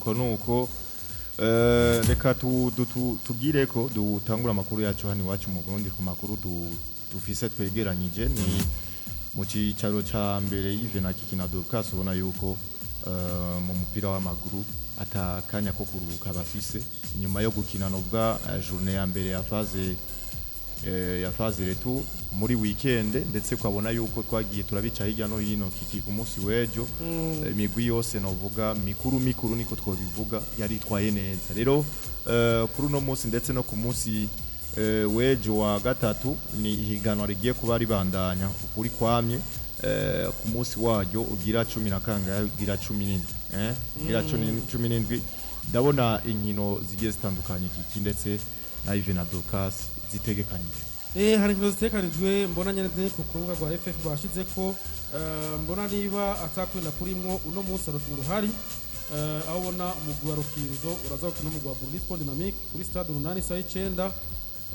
Nuko nuko reka tugire ko dutangura amakuru yacu hano iwacu mu Burundi, ku makuru dufise twegeranyije ni mu cicaro ca mbere. Yves na Kiki na Dorcas, ubona yuko mu mupira w'amaguru ata kanya ko kuruhuka bafise inyuma yo gukina nobwa journée ya mbere ya phase retour muri weekend, ndetse ukabona yuko twagiye turabica hirya no hino. Kiki, ku munsi w'ejo imigwi yose novuga mikuru mikuru, niko twobivuga, yaritwaye neza. Rero kuri uno munsi ndetse no ku munsi w'ejo wa gatatu ni ihiganwa rigiye kuba ribandanya ukuri kwamye. Ku munsi waryo ugira cumi na kangahe? Ugira 17, ugira 17. Ndabona inkino zigiye zitandukanye, Kiki ndetse na Yves na Dorcas, zitegekanije. Hari inkino zitekanijwe, mbona nyene ku rubuga rwa FF bashize ko mbona niba atakwenda kurimwo uno munsi urukino ruhari, aho ubona umugwi wa Rukinzo uraza gukina n'umugwi wa Burundi Sport Dynamique kuri stade Urunani isaha 9.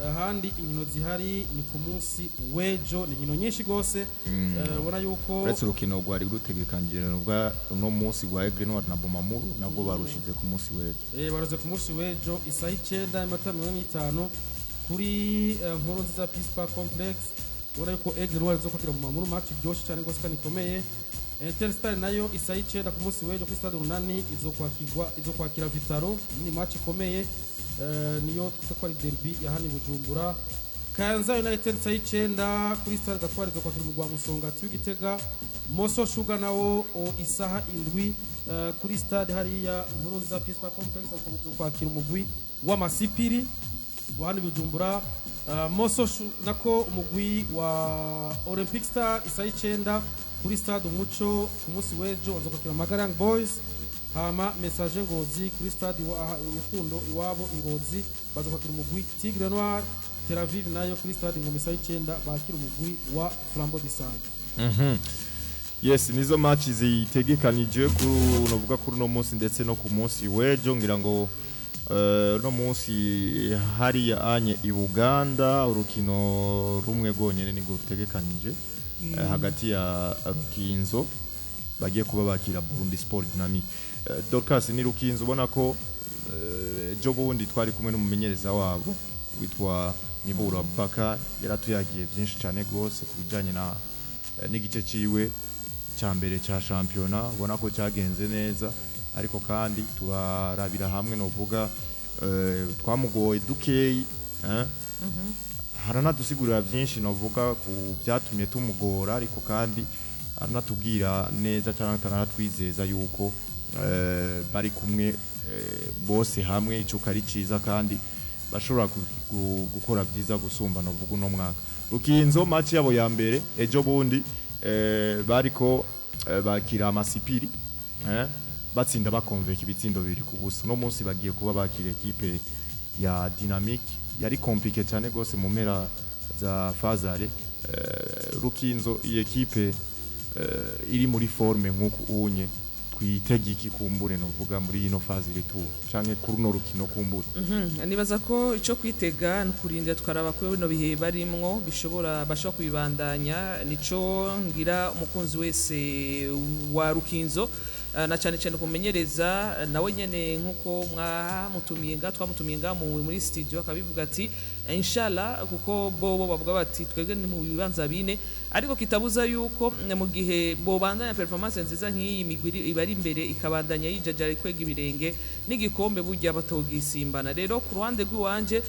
Ahandi inkino zihari ni ku munsi w'ejo, ni inkino nyinshi gose. Ubona yuko Uretse urukino rwari rutegekanije rwa uno munsi rwa Aigle Noir na Bumamuru, nabwo barushize ku munsi w'ejo. Baroze ku munsi w'ejo isaha 9:45 kuri Nkuru Nziza Peace Park Complex. Ubona yuko Aigle Noir izo kwakira Bumamuru, match iryoshe cyane rwose kandi ikomeye. Interstar nayo isaha 9 ku munsi w'ejo kuri stade Urunani izo kwakira Vital'O. Iyi ni match ikomeye, niyo twita ko ari derby ya hano i Bujumbura. Kayanza United isaha 9 kuri stade Gatwara izo kwakira umugwi wa Musongati w'Igitega. Moso Sugar nawo isaha 7 kuri stade hariya Nkuru Nziza Peace Park Complex zo kwakira umugwi w'Amasipiri wa hano i Bujumbura. Nako umugwi wa Olympic Star isaha 9 kuri stade Umuco ku munsi w'ejo bazokwakira Magara Young Boys. Hama Messager Ngozi kuri stade Urukundo iwabo Ingozi bazokwakira umugwi Tigre Noir. Tel Aviv nayo kuri stade Ngoma isaha 9 bakira umugwi wa Flambeau du Centre. Yes, nizo match zitegekanije ku novuga kuri uno munsi ndetse no ku munsi w'ejo. Ngira ngo no munsi hariya anye i Buganda urukino rumwe rwonyene nirwo rutegekanije, hagati ya Rukinzo bagiye kuba bakira Burundi Sport Dynamique. Dorcas, ni Rukinzo ubona ko ejo bundi twari kumwe n'umumenyereza wabo witwa Nibura Abubakar, yaratuyagiye byinshi cyane rwose ku bijyanye na n'igice ciwe cya mbere cya shampiyona, ubona ko cyagenze neza, ariko kandi turarabira hamwe novuga twamugoye dukeyi, eh? Haranadusigurira byinshi novuga ku byatumye tumugora, ariko kandi aranatubwira neza cyangwa aranatwizeza yuko bari kumwe bose hamwe, icuka ari ciza kandi bashobora gukora byiza gusumba novuga uno mwaka. Rukinzo match yabo ya mbere ejo bundi bariko bakira Amasipiri, batsinda bakonveka ibitsindo 2-0. No munsi bagiye kuba bakira ekipe ya Dynamique yari compliqué cyane gose mu mpera za phase aller. Rukinzo, iyi ekipe iri muri forme nk'uku unye, twitege iki kumbure novuga muri ino phase retour canke kuri runo rukino kumbure? Nibaza ko icyo kwitega ni ukurinda tukaraba ko bino bihe barimwo bashobora kubibandanya. Nico ngira umukunzi wese wa Rukinzo, na cyane cyane kumenyereza nawe nyene, nkuko mwamutumiye nga twamutumiye nga muri studio akabivuga ati inshallah, kuko bobo bavuga bati twebwe ni mu bibanza bine, ariko kitabuza yuko mu gihe bobandanya performance nziza nk'iyi migwi iba ari imbere ikabandanya yijajara ikwega ibirenge, n'igikombe burya batogisimbana. Rero ku ruhande rw'iwanje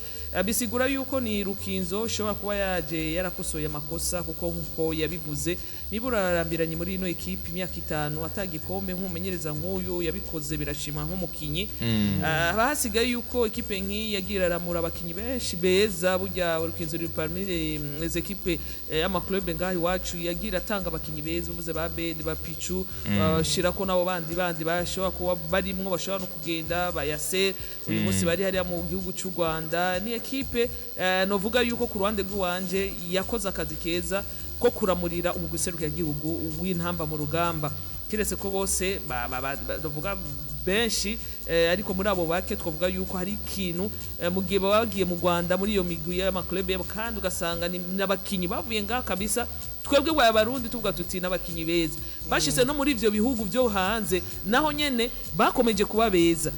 bisigura yuko ni Rukinzo ishobora kuba yaje yarakosoye amakosa, kuko nkuko yabivuze, niba urarambiranye muri ino ekipe imyaka 5 atagikombe, nk'umumenyereza nk'uyu yabikoze birashimwa nk'umukinyi. Haba hasigaye yuko ekipe nk'iyi yagiye iraramura abakinyi benshi beza. Burya Rukinzo ruri parmi les équipes y'amaclub ngaha iwacu yagiye iratanga abakinyi beza, uvuze ba Bedi, ba Pichu, shirako nabo bandi bandi bashobora kuba barimwo, bashobora no kugenda bayase uyu munsi bari hariya mu gihugu cy'u Rwanda. Ni ekipe novuga yuko ku ruhande rw'iwanje yakoze akazi keza ko kuramurira umugwi serukiragihugu w'Intamba mu Rugamba, kiretse ko bose novuga benshi, ariko muri abo bake twavuga yuko hari ikintu, mu gihe baba bagiye mu Rwanda muri iyo migwi y'amaklub yabo, kandi ugasanga ni n'abakinyi bavuye ngaha kabisa. Twebwe bwa Barundi tuvuga tuti n'abakinyi beza bashitse no muri ivyo bihugu byo hanze, naho nyene bakomeje kuba beza.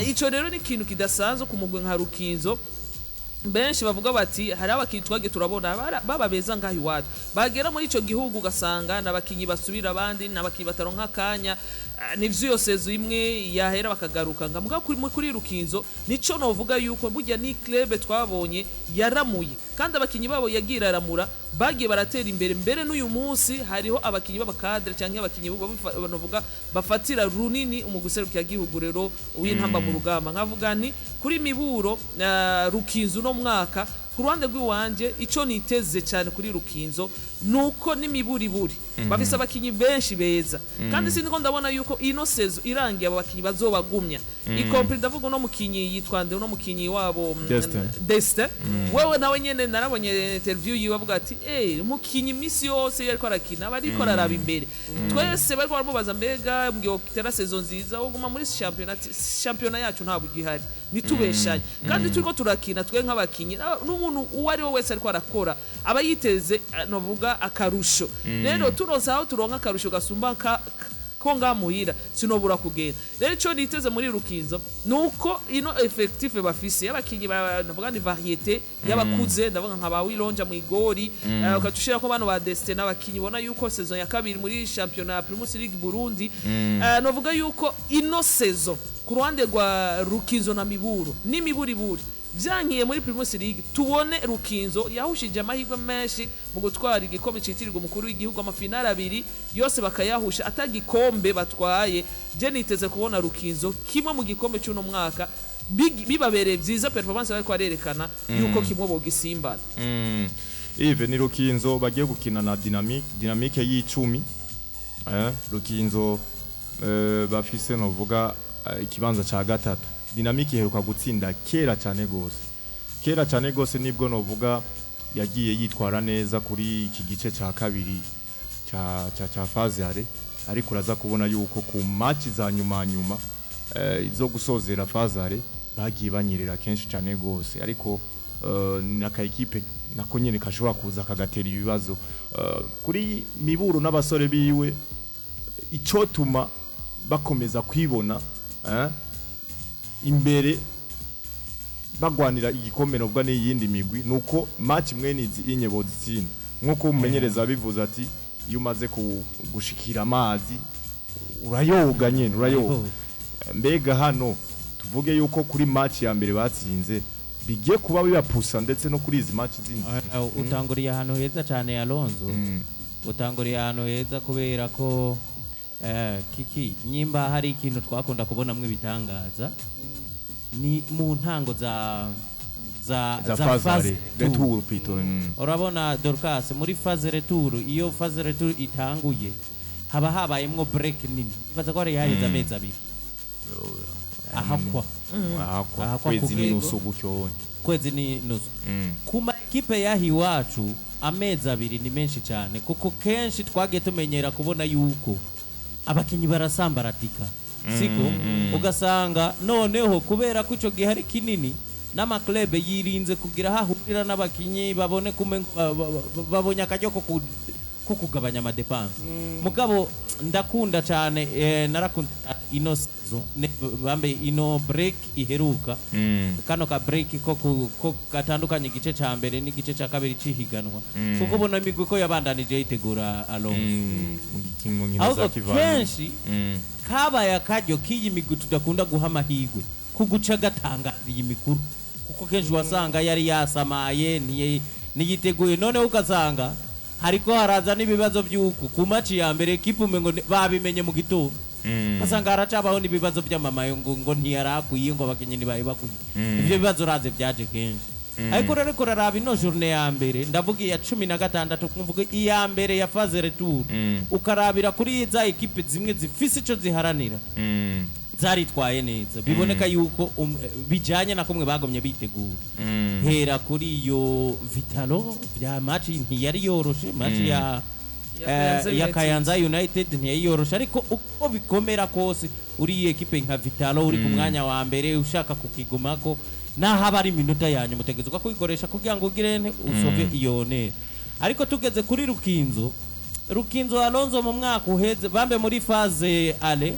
Ico rero ni ikintu kidasanzwe ku mugwi nka Rukinzo. Benshi bavuga bati hari abakinyi twagiye turabona baba beza ngaho iwacu, bagera muri ico gihugu ugasanga n'abakinyi basubira abandi, n'abakinyi bataronka akanya. Nivyo, iyo saison imwe yahera bakagaruka nga muga kuri Rukinzo nico novuga yuko burya ni club twabonye yaramuye, kandi abakinyi babo yagiye iraramura, bagiye baratera imbere. Mbere n'uyu munsi hariho abakinyi b'abakadre canke abakinyi novuga bafatira runini mu guserukira gihugu rero w'intamba mu rugamba. Nkavuga nti kuri Miburo na Rukinzo uno mwaka, ku ruhande rw'iwanje, ico niteze cyane kuri Rukinzo nuko n'imiburiburi bafise abakinyi benshi beza, kandi siniko ndabona yuko ino saison irangiye abo bakinyi bazobagumya, y compris ndavuga uno mukinyi yitwa nde, uno mukinyi wabo, Destin. Destin. Wewe nawe nyene narabonye interview yiwe avuga ati umukinyi imisi yose iyo ariko arakina aba ariko araraba imbere. Twese bariko baramubaza: mbega mbwiye tera saison nziza uguma muri championnat? Ati, championnat yacu ntabwo igihari, nitubeshanye, kandi turiko turakina twe nk'abakinyi n'umuntu uwo ari we wese ariko arakora aba yiteze, novuga akarusho. Rero turonse aho turonka akarusho gasumba ko ngaha muhira, sinobura kugenda. Rero ico niteze muri Rukinzo nuko ino effectif bafise y'abakinyi ndavuga ni variété y'abakuze, ndavuga nka ba Wilonja mu igori, ukadushira ko bano ba Destin, n'abakinyi ubona yuko saison ya kabiri muri championnat ya Primus League Burundi. Novuga yuko ino saison ku ruhande rwa Rukinzo na Miburo n'imiburiburi vyankiye muri Primus League, tubone Rukinzo yahushije amahirwe menshi mu gutwara igikombe citirirwa umukuru w'igihugu, amafinali abiri yose bakayahusha atagikombe batwaye. Je niteze kubona Rukinzo kimwe mu gikombe cy'uno mwaka, bibabereye vyiza performance bariko barerekana yuko kimwe bogisimbana. Yves, ni Rukinzo bagiye gukina na Dynamique, Dynamique y'icumi. Rukinzo bafise novuga ikibanza ca gatatu. Dynamique iheruka gutsinda kera cyane gose, kera cyane gose, nibwo novuga yagiye yitwara neza kuri iki gice ca kabiri ca phase aller, ariko uraza kubona yuko ku match za nyuma nyuma, izo gusozera phase aller, bagiye banyerera kenshi cyane gose. Ariko naka ekipe nako nyene kashobora kuza kagatera ibibazo kuri Miburo n'abasore biwe. Icotuma bakomeza kwibona imbere bagwanira igikombe novuga n'iyindi migwi nuko match mwene izi inye bozitsinda, nkuko umumenyereza abivuze ati iyo umaze gushikira amazi urayoga nyene, urayoga. Mbega hano tuvuge yuko kuri match ya mbere batsinze bigiye kuba bibapusa ndetse no kuri izi match zindi? Utanguriye ahantu heza cyane, Alonzo. Utanguriye ahantu heza kubera ko kiki nyimba hari ikintu twakunda kubonamwo ibitangaza ni mu ntango za za phase phase aller retour. Retour plutôt. Urabona Dorcas, muri phase retour, iyo phase retour itanguye haba habayemwo break nini, ibaza ko hari haheze amezi 2 ahakwa ahakwa Ahakwa kwezi ku n'inusu gutyo wonye. Kwezi ni nusu. Ku ma ekipe y'aha iwacu amezi 2 ni menshi cyane, kuko kenshi twagiye tumenyera kubona yuko abakinyi barasambaratika, siko? Ugasanga noneho kubera ko icyo gihe ari kinini n'amaklebe yirinze kugira aho ahurira n'abakinyi, babone babonye akaryo ko kugabanya amadépenses. Mugabo ndakunda cyane, narakunda ino saison, bambe ino break iheruka, kano ka break ko gatandukanye igice ca mbere n'igice ca kabiri cihiganwa, kuko ubona imigwi ko yabandanije yitegura, Alonso. Mu nkino za Ahubwo kivandimwe. kenshi kabaye akaryo k'iyi migwi tudakunda guha amahirwe ko guca gatangaza iyi mikuru, kuko kenshi wasanga yari yasamaye, ntiyiteguye. Noneho ugasanga hariko haraza n'ibibazo by'uko ku match ya mbere ekipe umengo babimenye mu gitondo, ugasanga haracabaho n'ibibazo by'amamayo ngo ntiyarakwiye, ngo abakinyi ntibari bakwiye. Ivyo bibazo uraze byaje kenshi. Ariko rero ariko uraraba ino journée ya mbere, ndavuga iya 16, kumvuga iya mbere ya phase retour, ukarabira kuri za ekipe zimwe zifise ico ziharanira, zaritwaye neza, biboneka yuko bijanye na kumwe bagomye bitegura. Hera kuri iyo Vitalo, bya match ntiyari yoroshe, match ya Ya Kayanza ya United. Kayanza United ntiyayiyorosha. Ariko uko bikomera kose, uri ekipe nka Vitalo, uri ku mwanya wa mbere, ushaka kukigumako, naho aba ari iminota yanyu mutegerezwa kuyikoresha kugira ngo ugire nte usove iyo honneur. Ariko tugeze kuri Rukinzo, Rukinzo Alonso, mu mwaka uheze bambe muri phase aller,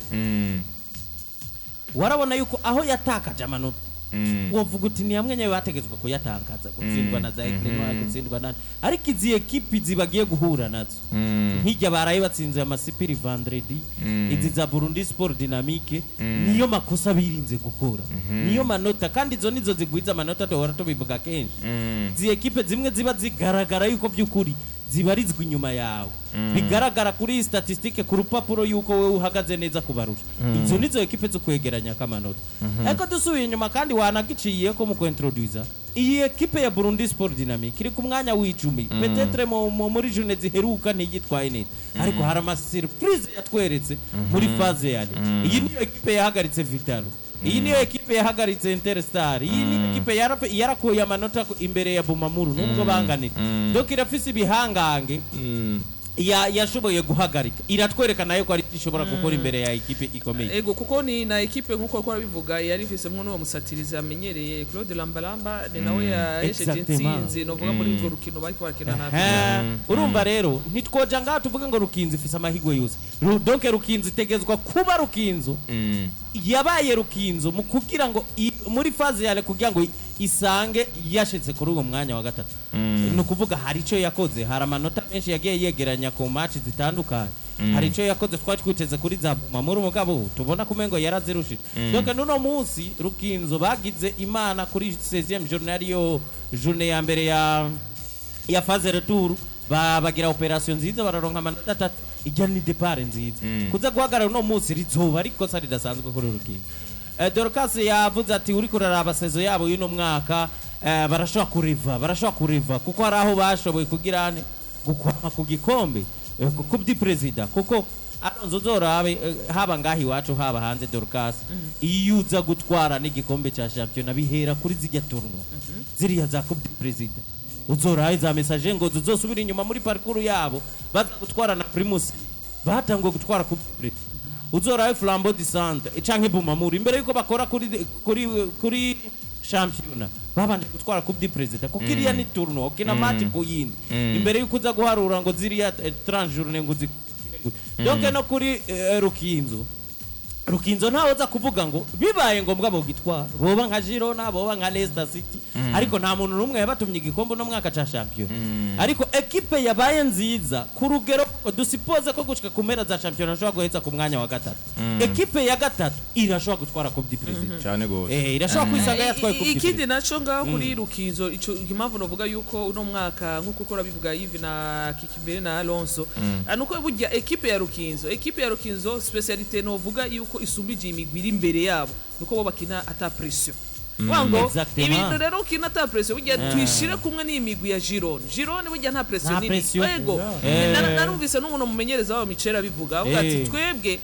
warabona yuko aho yatakaje amanota wovuga uti ni hamwe nyawe bategetswe kuyatangaza, gutsindwa na za Aigle Noir, gutsindwa na, ariko izi ekipi zibagiye guhura nazo, nk'ijya baraye batsinze amasipiri vendredi, izi za Burundi Sport Dynamique, niyo makosa birinze gukora, niyo manota, kandi izo nizo zigwiza amanota. Duhora tubivuga kenshi, izi ekipe zimwe ziba zigaragara yuko by'ukuri zibarizwa inyuma yawe, bigaragara kuri statistique, ku rupapuro, yuko wowe uhagaze neza kubarusha, izo nizo ekipe zo kwegeranya kamanota. Ariko dusubiye inyuma, kandi wanagiciye ko mu kuintroduza iyi ekipe ya Burundi Sport Dynamique iri ku mwanya w'icumi, peut-être muri journée ziheruka ntiyitwaye neza, ariko hari ama surprise yatweretse muri phase yale. Iyi niyo ekipe yahagaritse Vitalo, iyi niyo ekipe yahagaritse Interstar, iyi niyo ekipe yarakuye amanota imbere ya Bumamuru nubwo banganira. Donc irafise ibihangange yashoboye guhagarika, iratwereka nayo ko ari ishobora gukora imbere ya ekipe ikomeye. Ego, kuko ni na ekipe, nkuko ariko arabivuga, yari ifisemo n'uwo musatirizi amenyereye, Claude Lambalamba, ni nawe yahesheje intsinzi novuga muri urwo rukino bariko barakina na Ehe, urumva rero ntitwoja ngaha tuvuge ngo Rukinzo ifise amahirwe yose. Donc Rukinzo itegezwa kuba Rukinzo yabaye Rukinzo mu kugira ngo muri phase yale, kugira ngo isange yashitse kuri uwo mwanya wa gatatu, ni ukuvuga hari icyo yakoze, hari amanota menshi yagiye yegeranya ku match zitandukanye, hari icyo yakoze twari twiteze kuri za Mamuru, mugabo tubona kumengo yarazirushije. Donc nuno munsi Rukinzo bagize Imana kuri 16e journée, ariyo journée ya mbere ya phase retour, bagira opération nziza, bararonka amanota atatu. Ijya ni départ nziza kuza guhagarara uno munsi rizoba ari ikosa ridasanzwe kuri Rukinzo. Dorcas yavuze ati uriko uraraba saison yabo y'uno mwaka, barashobora kuriva, barashobora kuriva, kuko hari aho bashoboye kugira ane gukwama ku gikombe, ku du président, kuko Alonso uzorabe, haba ngaha iwacu, haba hanze, Dorcas, iyo uza gutwara n'igikombe cya shampiyona bihera kuri zijya tournoi ziriya za coupe du président. Uzorabe za Messager ngo zizosubira inyuma muri parcours yabo, baza gutwara na Primus, batanguye gutwara coupe du président. Uzorabe Flambeau du Centre canke Bumamuru, imbere yuko bakora kuri shampiyona babanje gutwara coupe du président, kuko iriya ni tournoi, ukina match ku yindi imbere yuko uza guharura ngo ziriya 30 journée ngo zi. Donc no kuri Rukinzo, Rukinzo ntawe uza kuvuga ngo bibaye ngombwa bogitwara, boba nka Girona, boba nka Leicester City, ariko nta muntu n'umwe yabatumye igikombe uno mwaka ca shampiyona. Ariko ekipe yabaye nziza ku rugero dusipoze ko gushika ku mpera za shampiyona ashobora guheza ku mwanya wa gatatu, ekipe ya gatatu irashobora gutwara coupe du président. Cyane gose. Irashobora kwisanga yatwaye coupe du Ikindi président. naco ngaho kuri Rukinzo, ico impamvu novuga yuko uno mwaka, nkuko ukora bivuga Yves na Kikimbere na Alonso, nuko burya ekipe ya Rukinzo spécialité novuga yuko isumbije imigwi iri imbere yabo nuko bo bakina ata pression wango. Ibintu rero ukina ata pression, burya twishire kumwe n'imigwi ya Girone. Girone burya nta pression Nta nini. pression. Ego. Narumvise n'umuntu mumenyereza wabo Michel abivuga, avuga ati twebwe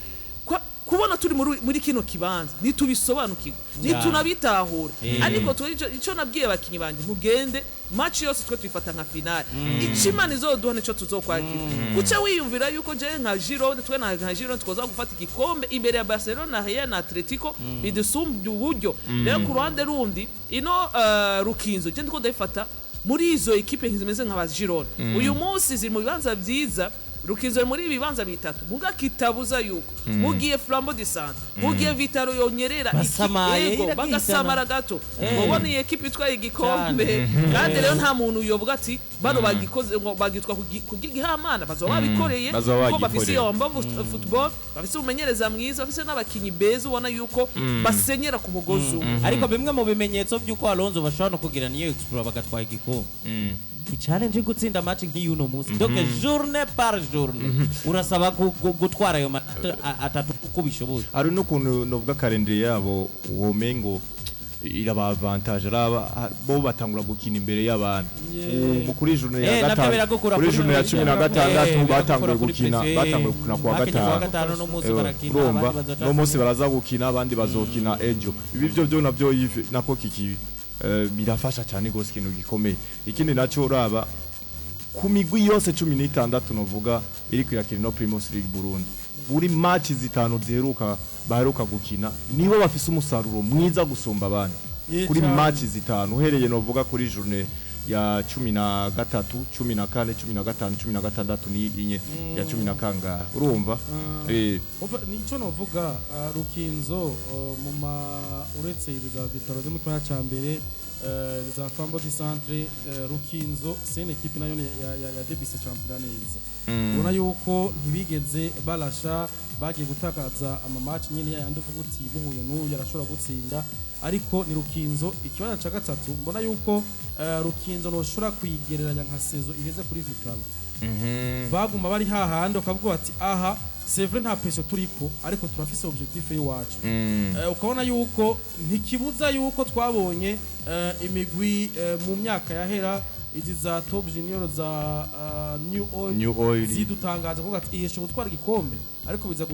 kubona turi muri kino kibanza ntitubisobanukirwa, ntitunabitahura, ariko twe ico nabwiye abakinyi banje, mugende match yose twe tuyifata nka finale, ico Imana izoduha nico tuzokwakira. Kuca wiyumvira yuko je nka Girone, twe nka Girone twoza gufata igikombe imbere ya Barcelona, Real na Atletico bidusumbye uburyo. Rero ku ruhande rundi ino Rukinzo je ndiko ndayifata muri izo ekipe zimeze nka ba Girone, uyu munsi ziri mu bibanza vyiza. Rukinzo iri muri ibi bibanza bitatu, muga kitabuza yuko mugiye Flambeau du Centre, mugiye Vitalo yonyerera Basamaye, ego, iragihitana. bagasamara gato, ubona iyi ekipe itwaye igikombe. Kandi rero nta muntu yovuga ati bano bagikoze ngo bagitwa kubw'igihamana, bazoba babikoreye, Bazoba kuko bafise bagikoreye. iyo mbavu football, bafise umumenyereza mwiza, bafise n'abakinyi beza, ubona yuko basenyera ku mugozi umwe. Ariko bimwe mu bimenyetso by'uko Alonso bashobora no kugira niyo exploit bagatwara igikombe, ni challenge yo gutsinda match nk'iy'uno munsi. Donc journée par journée urasaba gutwara ayo manota atatu uko bishoboye. Hari n'ukuntu novuga calendrier yabo womengo iraba avantage, araba bo batangura gukina imbere y'abantu. Ubu kuri journée ya Navyo gatanu, biragukura kuri kuri journée ya pression. 16, Biragukura batanguye kuri gukina, pression. batanguye gukina kuwa Bakinye kuwa gatanu. gatanu, no munsi barakina, urumva abandi bazoca no munsi baraza gukina, abandi bazokina ejo. Ibi byo navyo Yves nako kiki birafasha cyane gose, ikintu gikomeye. Ikindi nacyo, uraba ku migwi yose 16 novuga. iriko irakina no Primus League Burundi, buri match zitanu ziheruka baheruka gukina, nibo bafise umusaruro mwiza gusumba abandi kuri Cane. match zitanu, uhereye novuga kuri journée ya 13, 14, 15, 16, ni inye ya cumi na kangahe, urumva. Nico novuga, Rukinzo, mu ma uretse izi za Vitaro zo mu kibanza ca mbere, za Flambeau du Centre, Rukinzo c'est une équipe nayo ya débise championnat neza. Ubona yuko ntibigeze barasha, bagiye gutakaza ama match nyine yayandi uvuga uti muhuye n'uyu arashobora gutsinda, ariko ni Rukinzo ikibanza ca gatatu. Mbona yuko Rukinzo noshobora kuyigereranya nka saison iheze kuri Vitaro, baguma bari hahandi bakavuga bati aha c'est vrai nta pression turiko, ariko turafise objectif y'iwacu. Ukabona yuko ntikibuza yuko twabonye imigwi mu myaka yahera, izi za Top Junior, za New Oil, New Oil. zidutangaza kuvuga ati ihesha gutwara igikombe, ariko biza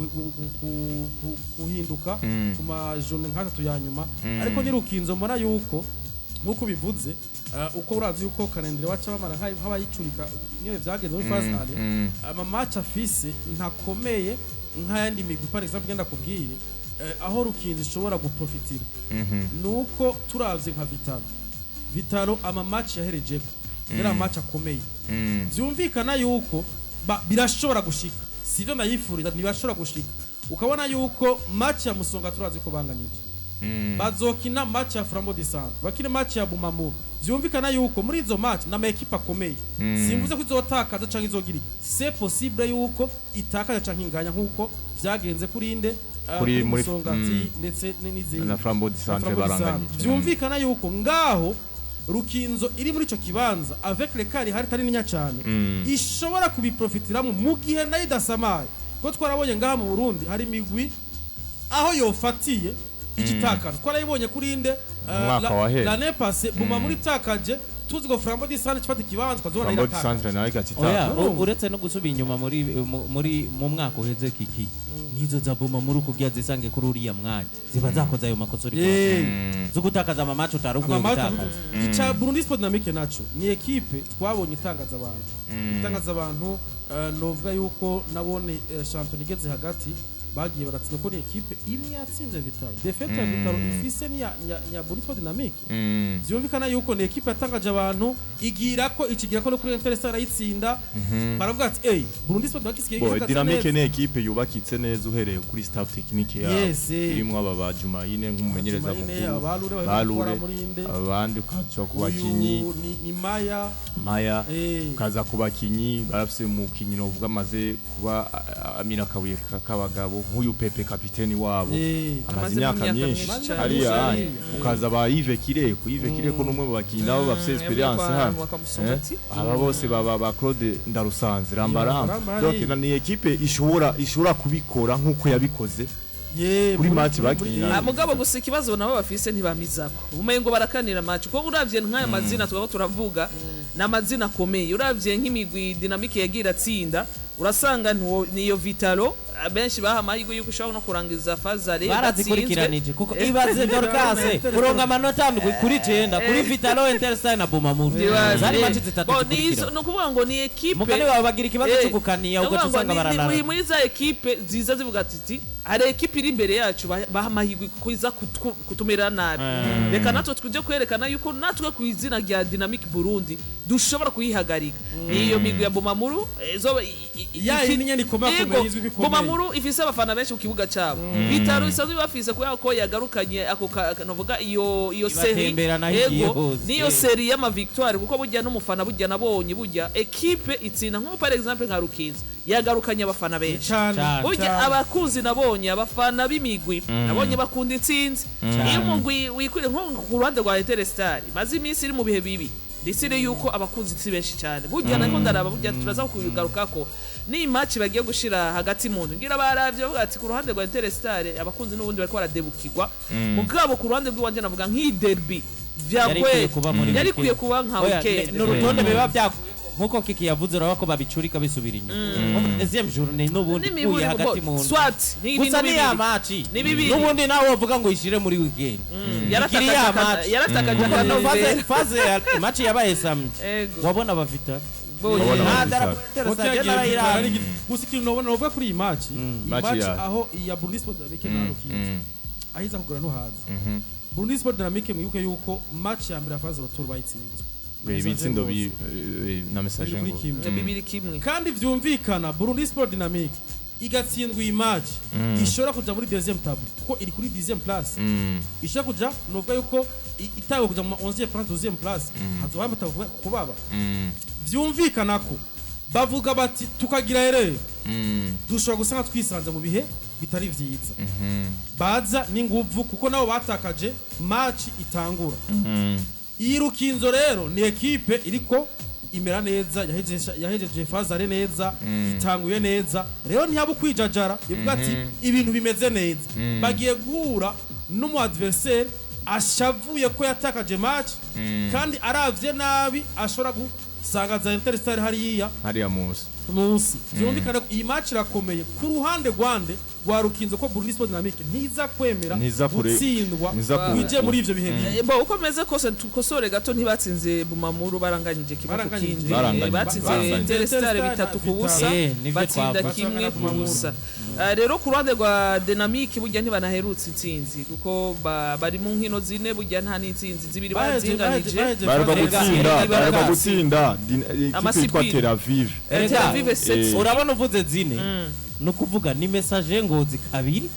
guhinduka ku majone nk'atatu ya nyuma. Ariko ni Rukinzo mbona yuko nk'uko bivuze, uko urazi yuko calendrier waca bamara nk'abayicurika nyene vyagenze muri phase aller, ama match afise ntakomeye nk'ayandi migwi. Par exemple, ngenda kubwire, aho Rukinzo ishobora guprofitira nuko turavye nka Vitaro, Vitaro ama match yaherejeko yari ama match akomeye. Vyumvikana yuko birashobora gushika, sivyo ndayifuriza, ntibashobora gushika. Ukabona yuko match ya Musonga turazi ko banganyije, bazokina match ya Flambeau du Centre, bakina match ya Bumamuru. Vyumvikana yuko muri izo match n'ama équipe akomeye. Simvuze ko izotakaza canke izogira iki, c'est possible yuko itakaza canke inganya nkuko vyagenze kuri inde, Kuri Musongati ndetse n'izindi. Na Flambeau du Na Centre Flambeau du Centre. baranganyije. Vyumvikana yuko ngaho Rukinzo iri muri ico kibanza avec l'écart ihari itari nininya cane, ishobora kubiprofitiramo mu gihe nayo idasamaye, kuko twarabonye ngaha mu Burundi hari imigwi aho yofatiye igitakaza. Twarayibonye kuri inde, Umwaka wahera. L'année passée Buma muri takaje, tuzi ngo Flambeau du Centre ifata ikibanza, twazobona Flambeau du iratakaza. Centre nayo Oya, igacitaka. uretse no gusubira inyuma muri mu mwaka uheze, kiki nizo za Buma muri kugira zisange kuri uriya mwanya ziba zakoze ayo makosa uri zo gutakaza ama match utari ukwiye gutakaza. Ica Burundi Sport Dynamique naco ni équipe twabonye itangaza abantu, itangaza abantu. Novuga yuko nabone champion igeze hagati bagiye baratsinda, ko ni équipe imwe yatsinze Vitaro. Défaite ya Vitaro ifise ni ya Burundi Sport Dynamique. Vyumvikana yuko ni équipe yatangaje abantu, igira ko ikigira ko no kuri Interstar arayitsinda, baravuga ati ey, Burundi Sport Dynamique isigaye Bo ihagaze Dynamique neza." ni équipe yubakitse neza uhereye kuri staff technique yabo, irimwo aba ba Jumayine nk'umumenyereza Jumayine, mukuru, abalure baheruka Balure, gutwara muri inde. Abandi ukaca ku bakinyi. Uyu ni Maya. Maya. Ukaza ku bakinyi, barafise umukinyi novuga amaze kuba amina akabuye k'abagabo nk'uyu Pepe, kapiteni wabo, amaze Amaze imyaka imyaka myinshi myinshi cyane. hariya. Hariya. Ukaza ba Yves Kireko. Yves Kireko n'umwe mu bakinyi nabo bafise expérience hano. Kwa Musongati. Aba bose baba ba Claude Ndarusanze, Rambaramba. Rambaramba. Donc ni équipe ishobora kubikora nk'uko yabikoze kuri match bakinye. Ah, mugabo gusa ikibazo nabo bafise ntibamizako, umengo barakanira match, kuko uravye nk'aya mazina twaba turavuga ni amazina akomeye. Uravye nk'imigwi Dynamique yagiye iratsinda, urasanga niyo Vitaro abenshi baha amahirwe yuko ushobora no kurangiza phase aller. Barazikurikiranije, kuko ibaze Dorcas kuronka amanota 7 kuri 9 kuri Vitalo, Interstar na Bumamuru, zari match zitatu zikurikira. Ni ukuvuga ngo ni équipe Mugani wawe bagira ikibazo cyo gukaniya, ni ugaca ukuvuga ngo usanga bararara. muri za équipe ziza zivuga ati hari équipe iri imbere yacu baha amahirwe kuko iza kutumera nabi, reka natwe tujye kwerekana yuko natwe ku izina rya Dynamic Burundi dushobora kuyihagarika. Niyo migwi ya Bumamuru Ya yindi nyene ikomakomeye, Yego, izwi ko ikomeye. Bumamuru ifise abafana benshi ku kibuga cyabo, Vitaro isanzwe bafise kubera ko yagarukanye ako novuga iyo série. Ibatemberana aho igiye Yego, hose. niyo série y'ama victoire, kuko burya n'umufana burya nabonye burya équipe itsinda, nko par exemple nka Rukinzo yagarukanye abafana benshi. Cyane. Cyane. Burya abakunzi nabonye, abafana b'imigwi nabonye bakunda intsinzi. Iyo umugwi wikwiriye, nko ku ruhande rwa Interstar maze iminsi iri mu bihe bibi, ndetse yuko abakunzi si benshi cyane burya nako ndaraba, burya turaza kubigarukako ni match bagiye gushira hagati mu ndu, ngira baravye bavuga ati ku ruhande rwa Interstar abakunzi n'ubundi bariko baradebukirwa. Mugabo ku ruhande rw'iwanje navuga nk'iyi derby Yari ikwiye vyakwe kuba muri yari weekend. ikwiye kuba nka Oya, weekend. ni urutonde biba byakuye nkuko Kiki yavuze, urabona ko babicurika bisubira inyuma. Deuxième journée n'ubundi N'imiburi ukuye hagati mu swat ni gusa ibintu ni ya bibiri. match Ni bibiri. n'ubundi nawe wovuga ngo uyishire muri weekend. Yaratakaje Ikiri ya match. yaratakaje Kuko akanovera. phase ya match yabaye samedi, Ego. wabona bafita Bonye. Wabona nta abafita. darapo Kote Interstar yagiye narayiraba. Vitaro. Gusa ikintu nobona novuga kuri iyi match, iyi Match match ya- aho iya Burundi Sport Dynamique na Rukinzo ahiza kugura no haza. Burundi Sport Dynamique, mwibuke yuko match ya mbere ya phase retour bayitsinzwe. Ibitsindo bi na message Bibiri kuri ngo kimwe. 2-1. Kandi vyumvikana, Burundi Sport Dynamique igatsindwa iyi match, ishobora kuja muri deuxième table kuko iri kuri 10e place. Ishobora kuja, novuga yuko itawe kuja mu 11e place, 12e place, hazoba hamata kubaba. Vyumvikana ko bavuga bati tukagira erreur, dushobora gusanga twisanze mu bihe bitari vyiza. Baza n'inguvu kuko nabo batakaje match itangura. Iyi Rukinzo rero ni ekipe iriko imera neza, yahejeje phase aller neza, itanguye neza. Rero ntiyaba ukwijajara, ivuga ati ibintu bimeze neza. Bagiye guhura n'umu adversaire ashavuye ko yatakaje match, kandi aravye nabi ashobora gusanga za Interstar hariya hariya munsi. Munsi. Vyumvikana ko iyi match irakomeye ku ruhande rwande rwa Rukinzo, ko Burundi Sport Dynamique ntiza kwemera gutsindwa wije muri ivyo bihe bibi. Bo uko meze kose, tukosore gato, ntibatsinze Bumamuru, baranganyije kimwe ku Baranganyije. kindi. Baranganyije. Batsinze Baranganyije. Interstar 3-0, Nivyo batsinda twavuze. 1-0. Rero ku ruhande rwa Dynamique, burya ntibanaherutse intsinzi kuko bari mu nkino zine, burya nta n'intsinzi zibiri bazinganije. Baheruka gutsinda, baheruka gutsinda ekipe yitwa Amasipiri. Tel Aviv. Erega, Tel Aviv 7. Urabona uvuze zine, ni ukuvuga ni Message Ngozi kabiri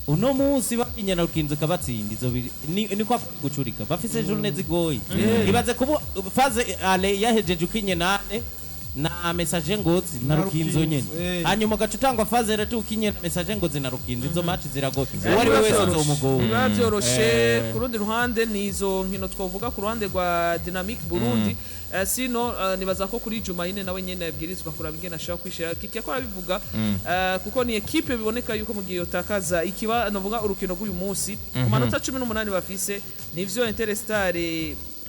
uno munsi bakinye na Rukinzo kabatsinda izo ni kwa gucurika bafise journée zigoye. Ibaze kuba phase aller yahejeje ukinye nane na Message Ngozi na Na Rukinzo Rukinzo, nyene, hanyuma ugaca utangwa phase retour ukinye na Message Ngozi na Rukinzo. Izo match ziragoye, uwo ari we wese azomugora. Biba byoroshe. Ku rundi ruhande ni izo nkino twavuga ku ruhande rwa Dynamic Burundi. Sino nibaza ko kuri Jumayine nawe nyene yabwirizwa kuraba ingene ashobora kwishira kiki ko arabivuga, kuko ni ekipe biboneka yuko mu gihe yotakaza ikiba novuga urukino rw'uyu munsi, ku manota 18 bafise, nivyo Interstar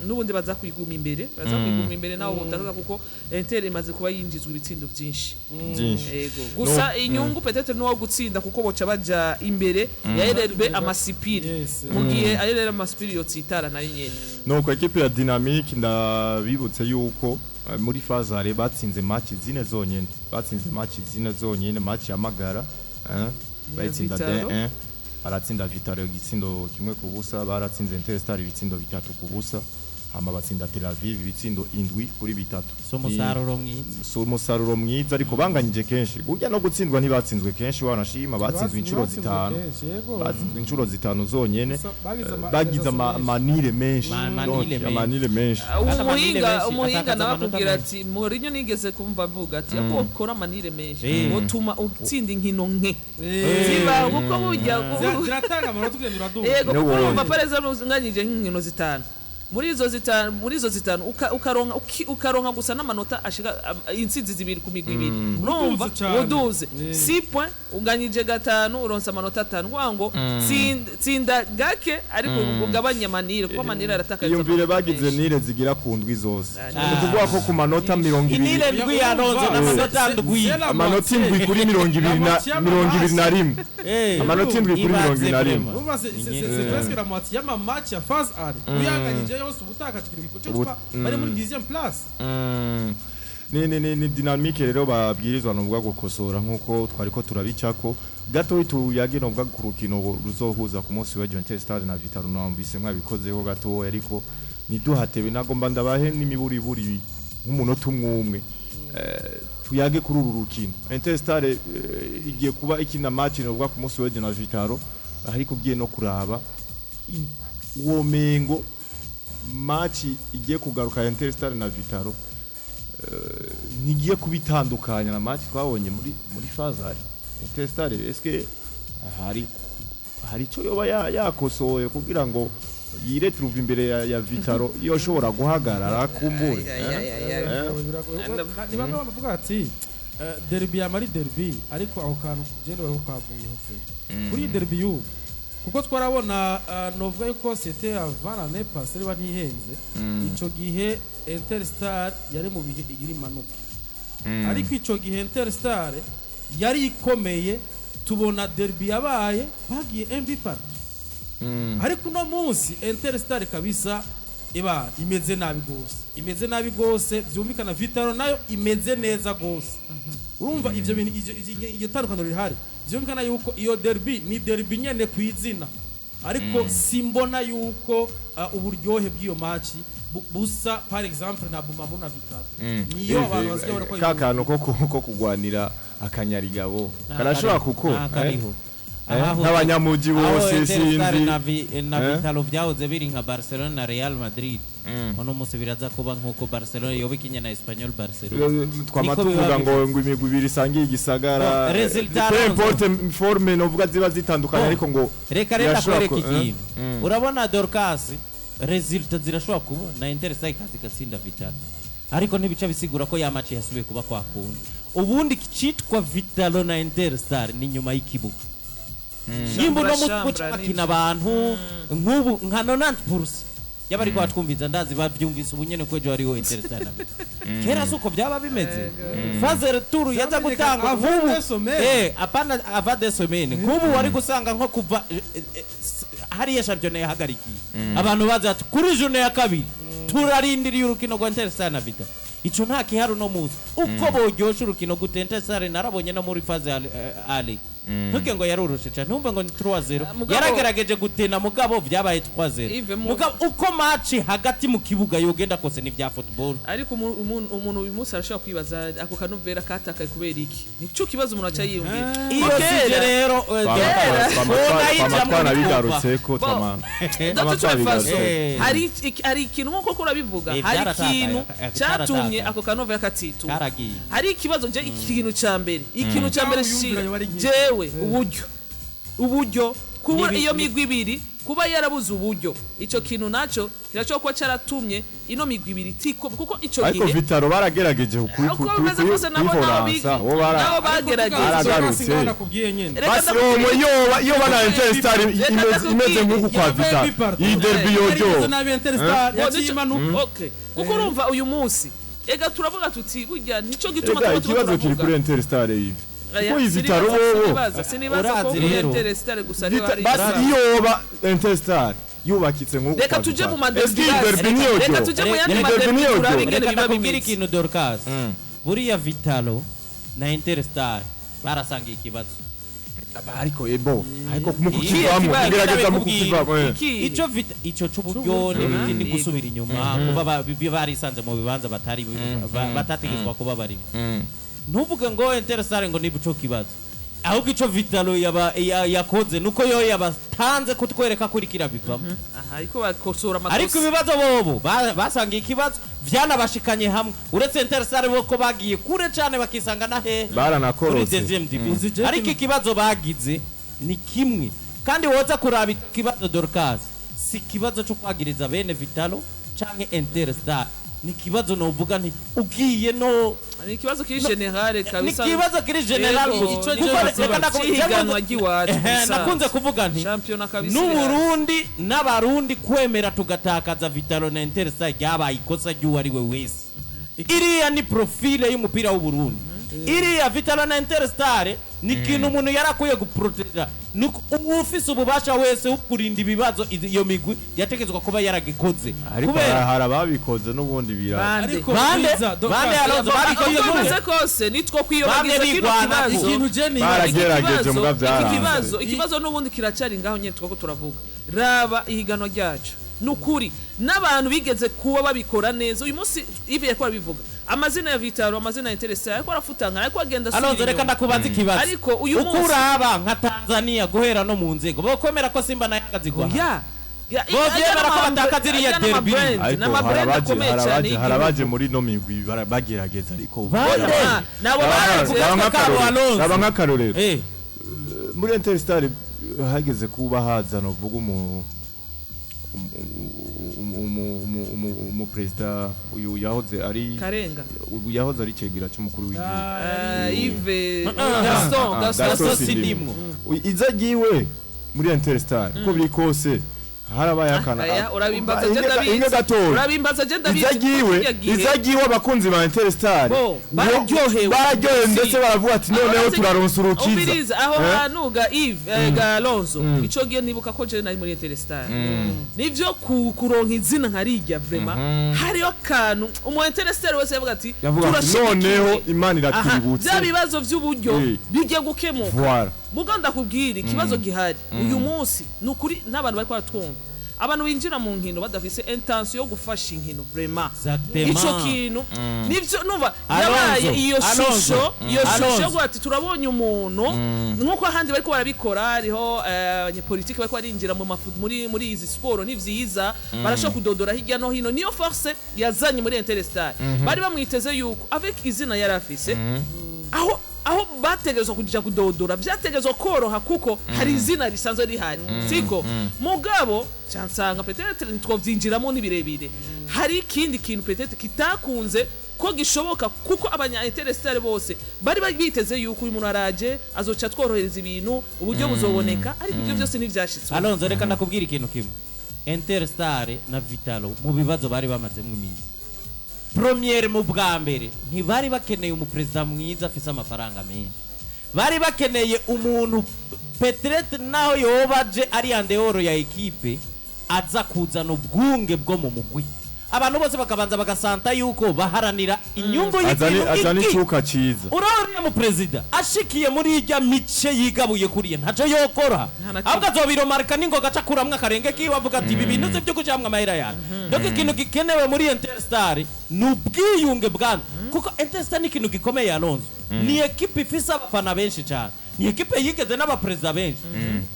n'ubundi baza kwiguma imbere, baza kwiguma imbere naho botakaza, kuko Inter imaze kuba yinjizwa ibitsindo byinshi. Byinshi. Ego. Gusa inyungu peut-être nuwo gutsinda, kuko boca baja imbere ya RRB Amasipiri. Mu gihe RRB Amasipiri yotsitara nayo nyene. Nuko ekipe ya Dynamique, ndabibutse yuko muri phase aller batsinze match zine zonyene, batsinze match zine zonyene. Match ya Magara, bayitsinda Vitaro. 1, baratsinda Vitaro igitsindo 1-0, baratsinze Interstar ibitsindo 3-0, hama batsinda Tel Aviv ibitsindo 7-3. Si umusaruro mwiza. Si umusaruro mwiza, ariko banganyije kenshi. Burya no gutsindwa ntibatsinzwe kenshi, wanashima batsinzwe inshuro zitanu, batsinzwe inshuro zitanu zonyene. Bagize amanire menshi. Manile menshi. Amanire menshi. Ata amanire Umuhinga, menshi, umuhinga atakaza nawe amanota akubwira menshi. ati Mourinho nigeze kumva avuga ati ako ukora amanire menshi utuma utsinda inkino nke ziba, kuko burya Ziratanga amanota, ugenda uraduga. Yego, No kuko worry. urumva pareza unganyije nk'inkino zitanu, muri izo zitanu ukaronka gusa n'amanota ashika intsinzi zibiri ku migwi ibiri, urumva Uduze cane. uduze 6 point, unganyije gatanu, uronse amanota atanu, kuvuga ngo tsinda gake ariko ugabanye amanire, kuko amanire aratakaza Iyumvire, amanota bagize menshi. nire zigira ku ndwi zose, ni ukuvuga ko ku manota 20 Inile ndwi yaronze n'amanota ndwi. Amanota indwi kuri 21, amanota indwi kuri 21. Urumva c'est presque la moitié y'ama match ya phase aller uyanganyije yose, uba utakaje ikintu gikomeye. Bari muri 10e place. Ni Dynamique rero babwirizwa nubwo gukosora nkuko twari ko turabicako gato. Tuyage nubwo ku rukino ruzohuza ku munsi wa Interstar na Vitaro, numvise mwabikozeho gato, ariko niduhatebe, nagomba ndabahe n'imiburiburi nk'umunota umwe umwe. Tuyage kuri uru rukino. Interstar igiye kuba ikina match nubwo ku munsi w'ejo na Vitaro, ariko ugiye no kuraba uwo mengo match igiye kugaruka ya Interstar na Vitaro ntigiye kubitandukanya na match twabonye muri phase aller. Interstar, eske hari icyo yoba yakosoye kugira ngo yiretrouve imbere ya Vitaro, yoshobora guhagarara kumbure? Ay, ay, ay, ay. Biragoye. Ni bamwe bavuga ati derby yama ari derby, ariko aho kantu jewe ko kavuyeho pe kuri iyi derby y'ubu, kuko twarabona novuga yuko c'était avant l'année passée niba ntihenze, ico gihe Interstar yari mu bihe igira imanuke, ariko ico gihe Interstar yari ikomeye, tubona derby yabaye bagiye MV partout. Ariko uno munsi Interstar kabisa iba imeze nabi gose, imeze nabi gose. Vyumvikana Vitaro nayo imeze neza gose. Urumva ivyo bintu, iryo tandukaniro rihari, vyumvikana yuko iyo derby ni derby nyene kw'izina, ariko simbona yuko uburyohe bw'iyo match busa par exemple na Bumamuru na Vitalo. Niyo abantu basigaye barako. Ka kantu ko kugwanira akanyarigabo karashobora kuko Kariho. Nk'abanyamuji bose Aho Interstar sinzi na na Vitalo byahoze biri nka Barcelona na Real Madrid, uno munsi biraza kuba nk'uko Barcelona yoba ikinye na Espanyol Barcelona. Twama Niko biba tuvuga ngo imigwi ibiri isangiye igisagara, No, resultat peu Alonso. importe forme novuga ziba zitandukanye, Oh. ariko ngo Reka rero birashobora ndakwereka ikintu. Urabona Dorcas, résultat zirashobora kuba na Interstar ikaza igatsinda Vitalo, ariko ntibica bisigura ko ya match yasubiye kuba kwa kundi. Ubundi citwa Vitalo na Interstar ni nyuma y'ikibuga, nimba uno Shambra, mutwe shambra, bakina abantu nk'ubu nka 90% y'abari batwumviza, ndazi bavyumvise ubu nyene ko ejo hariho Interstar na Vitalo. Kera si uko byaba bimeze, phase retour yaza Vyamenyekana gutanga avant nk'ubu deux semaines. Apana avant deux semaines, nk'ubu wari gusanga nko kuva hariya shampiyona yahagarikiye, abantu bazi ati kuri journée ya kabiri turarindiriye urukino rwa Interstar na Vita. Ico nta kihari uno munsi. Uko boryosha urukino gute, Interstar narabonye no muri phase aller ntuke ngo yaroroshe cyane, ntumve ngo ni 3-0. Yaragerageje gutena, mugabo byabaye 3-0. Yves, Mugabo uko match hagati mu kibuga yogenda kose, ni vya football. Ariko umuntu uyu munsi arashobora kwibaza ako kanovera katakaye kubera iki. Nico kibazo umuntu aca yiyumvira. Iyo Ko sije rero Twama twanabigarutseko, twama Dr. twabigarutse. Faso, hari ikintu nkuko urabivuga, hari Vyaratakaye, ikintu cyatumye vyaratakaye. ako kanovera katitura. Karagiye. Hari ikibazo nje, ikintu cya mbere Nawe shira wiyumvira wari nk'iki. jewe uburyo kuba iyo migwi ibiri kuba yarabuze uburyo, ico kintu naco kirashobora kuba cyaratumye ino migwi ibiri tiko, kuko ico Ariko gihe Vitalo baragerageje uko bimeze kose nabo kuyihoransa bo bara nabo bagerageje. Baragarutse. Nakubwiye nyene. Reka Basi ndakubwire. yoba na Interstar Reka imeze ndakubwire. nk'uku kwa Yabaye Vitalo, biparto. iyi derby Yari yoryo imeze nabi, Interstar Bo, yaciye imanuka. Okay. Kuko urumva uyu munsi ega turavuga tuti burya nico gituma Ega tuba turiko ikibazo kiri turavuga. kuri Interstar ivi, Aya, kuko iyi Vitalo bobo sinibaza ko Urazi kuri rero. Interstar gusa ariho hari Basi ikibazo. iyoba Interstar yubakitse nk'uku Reka kwa tuje Vitalo. mu maderbi Eske iyi basi. derby niyo Reka ryo? tuje mu yandi Reka maderbi niyo turabe ryo. ingene Reka biba ndakubwira bimeze. ikintu, Dorcas. Buriya Vitalo na Interstar barasangiye ikibazo. Ariko ebo ariko mu Ikihe kukivamo, kibazo? kugerageza mu Ndabikubwira. kukivamo. Ikihe? Ico vita ico c'uburyo n'ibindi ni gusubira inyuma, kuba barisanze mu bibanza batari batategetswa kuba barimo. Ntuvuge ngo Interstar ngo niba ico kibazo, ahubwo ico Vitalo yakoze nuko yo yabatanze kutwereka kuri kirabivamo. Aha, ariko bakosora amakosa. Ariko ibibazo bobo basangiye ikibazo, vyanabashikanye hamwe, uretse Interstar bo ko bagiye kure cane bakisanga na hehe muri Baranakorotse. deuxième division. Uzi je Ariko ikibazo bagize ni kimwe, kandi woza kuraba ikibazo, Dorcas, si ikibazo cyo kwagiriza bene Vitalo canke Interstar, ni ikibazo novuga nti ugiye no Ni ikibazo kiri général ni kabisa. ikibazo kiri général. Yego, Kuko nico reka c'ihiganwa ry'iwacu gusa. Nakunze kuvuga nti Shampiyona kabisa. n'Uburundi n'Abarundi kwemera tugatakaza Vitalo na Interstar ryabaye ikosa ry'uwo ari we wese. Iriya ni profile y'umupira w'Uburundi. Iriya Vitalo na Interstar ni ikintu umuntu yarakwiye guproteja. Nuko ufise ububasha wese wo kurinda ibibazo iyo migwi yategetswe kuba yaragikoze. Ariko Kubera hari ababikoze n'ubundi bira Bande. Ariko bande Bwiza, Dorcas, bande Alonso babikoze Uko gute? bimeze kose nitwo kwiyobagiza Bamwe kino bigwana. kibazo. Ikintu je Baragerageje Iki mbwa kibazo- byaranze. iki kibazo n'ubundi kiracyari ngaho nyine twako turavuga. Raba ihiganwa ryacu, ni ukuri n'abantu bigeze kuba babikora neza, uyu munsi Yves yariko arabivuga, amazina ya Vitalo, amazina ya Interstar ariko arafutangana, ariko agenda asubira Alonso, reka inyuma. ndakubaza ikibazo. Ariko uyu Uko munsi uraba nka Tanzania guhera no mu nzego bokwemera ko Simba na Yanga zigwa ya Bo vyemera ko batakaza iriya derby. Ariko Ariko harabaje muri no migwi bagerageza ariko Bande? nabo Baraje. baraje. Raba Kabo Alonso. nk'akarorero, raba nk'akarorero. Muri Interstar hageze kuba haza novuga umu perezida uyu yahoze ari Karenga. Uyu yahoze ari cegira cy'umukuru w'igihugu. Yves Gaston. Ah, Gaston. Gaston Gaston Sindimwo. Sindimwo. Iza ryiwe muri Interstar uko biri kose Harabaye akana. Aya, urabimbaza je Inge ndabizi. gatoya. Urabimbaza je ndabizi. Izagiwe Kirya gihe- izagiwe abakunzi ba Interstar Bo, bararyohewe. Bararyohewe ndetse Si. baravuga ati noneho turaronsa urukiza. Umviriza aho Eh? hantu ga Yves, ga Alonso, ico gihe nibuka ko je nari muri Interstar, nivyo kuronka izina nkarijya vraiment hariho akantu umu Interstar wese yavuga ati Yavuga ati turashigikiwe. noneho Imana Aha, iratwibutse. bya bibazo vy'uburyo bigiye gukemuka. Voilà. Muga ndakubwira ikibazo gihari uyu munsi ni ukuri n'abantu bariko baratwumva, abantu binjira mu nkino badafise intention yo gufasha inkino vraiment. Exactement. Ico kintu nivyo numva Alonso, yabaye iyo Alonso, shusho, iyo shusho Alonso. yo kuvuga ati turabonye umuntu nk'uko ahandi bariko barabikora, hariho abanyepolitike bariko barinjira muri izi siporo, ni vyiza, barashobora kudodora hirya no hino. Niyo force yazanye muri Interstar, bari bamwiteze yuko avec izina yari afise aho bategerezwa kuja kudodora vyategerezwa koroha kuko hari izina risanzwe rihari, siko? Mugabo cansanga peut-être ntitwovyinjiramo ni birebire, hari ikindi kintu peut-être kitakunze ko gishoboka kuko abanya Interstar bose bari biteze yuko uyu muntu araje azoca tworohereza ibintu, uburyo buzoboneka, ariko ivyo byose ntivyashitswe. Alonso, reka nakubwira ikintu kimwe. Interstar na Vitalo mu bibazo bari bamazemo iminsi, première mu bwa mbere ntibari bakeneye umuperezida mwiza afise amafaranga menshi, bari bakeneye umuntu peut-être naho yoba aje ari en dehors ya ekipe aza kuzana ubwunge bwo mu mugwi, abantu bose bakabanza bagasanta yuko baharanira inyungu Azane y'ikintu azane iki. icuka ciza. Urabona mu perezida ashikiye muri irya mice yigabuye kuriya ntaco yokora. Nta na kimwe. Ahubwo azobiromarika n'ingoga aca akuramwo akarenge kiwe avuga ati ibi bintu si byo kucamwa amahera yawe. Donc ikintu gikenewe muri Interstar ni ubwiyunge bwana, kuko Interstar ni ikintu gikomeye, Alonso. Ni ekipe ifise abafana benshi cyane, ni ekipe yigeze n'abaperezida benshi.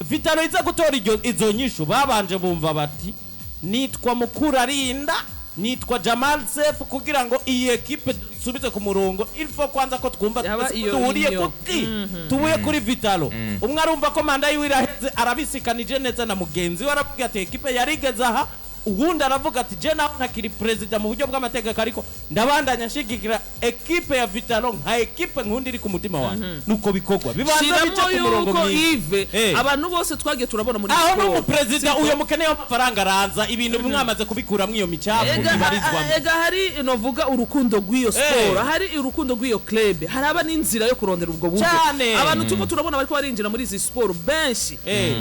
Vitalo iza gutora izo nyishu, babanje bumva bati nitwa Mukurarinda, nitwa Jamal Sef, kugira ngo iyi ekipe dusubize ku murongo il faut kwanza ko twumva Yaba twese iyo duhuriye union. kuki tubuye kuri Vitalo. Umwe arumva ko manda yiwe iraheze, arabisikanije neza na mugenzi we, aravuga ati ekipe yarigeze aha. Uwundi aravuga ati je nawe ntakiri perezida mu buryo bw'amategeko, ariko ndabandanya nshigikira ekipe ya Vitalo nka ekipe nkundi iri ku mutima wanjye. Nuko bikorwa bibanza bice shiramo ku murongo yuko mwiza. Yves, abantu bose twagiye turabona muri Aho siporo. n'umuperezida uyo mukeneye w'amafaranga araza ibintu mwamaze kubikuramwo iyo micafu ibarizwamo. Ega hari novuga urukundo rw'iyo siporo, hari urukundo rw'iyo club, haraba n'inzira yo kurondera ubwo buryo. Cane. Abantu turiko turabona bariko barinjira muri izi siporo benshi,